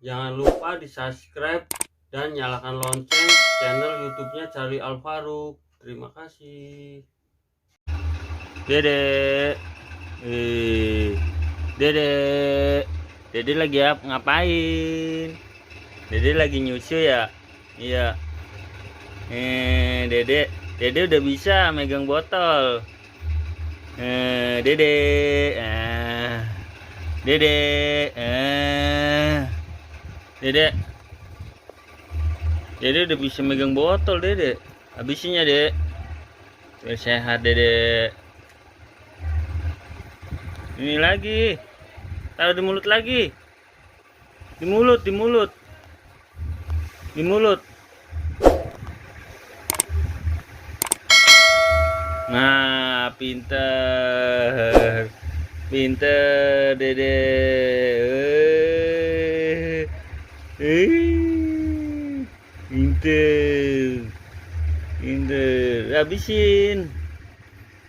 Jangan lupa di subscribe dan nyalakan lonceng channel YouTube-nya Charlie Alfaruk. Terima kasih. Dede, Dede, Dede lagi ngapain? Dede lagi nyusu ya? Iya. Dede udah bisa megang botol. Dede, Dede, Dede, Dede udah bisa megang botol, Dede. Habisnya, Dek. Biar sehat, Dede. Ini lagi. Taruh di mulut lagi. Di mulut. Di mulut. Nah, pinter. Pinter, Dede. Pinter. Pinter.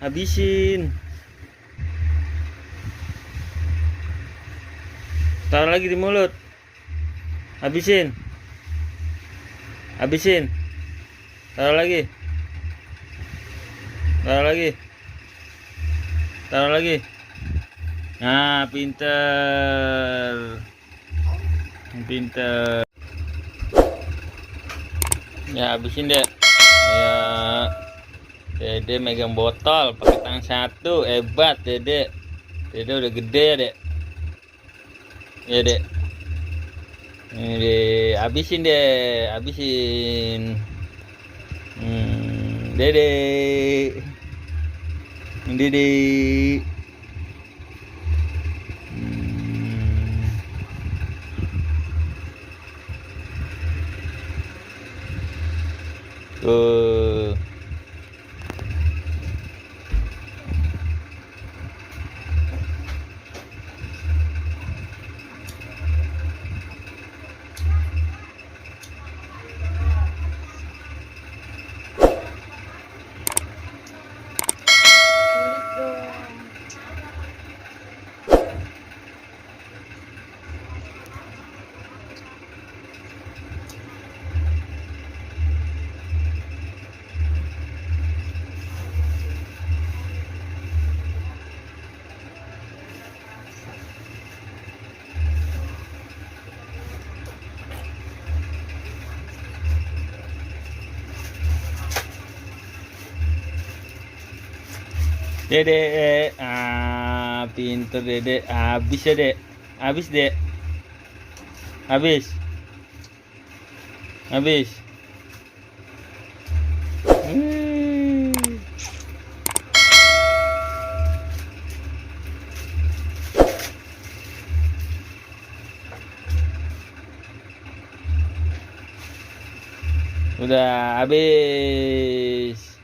Habisin. Taruh lagi di mulut. Habisin. Taruh lagi. Nah, pinter. Ya, habisin, Dek. Ya. Dede megang botol pakai tangan satu. Hebat, Dede. Dede udah gede, Dek. Ya, Dek. Ini deh, habisin. Dede. Tuh. Dede, pinter Dede. Habis ya, Dek. Habis, Dek. Habis. Udah habis.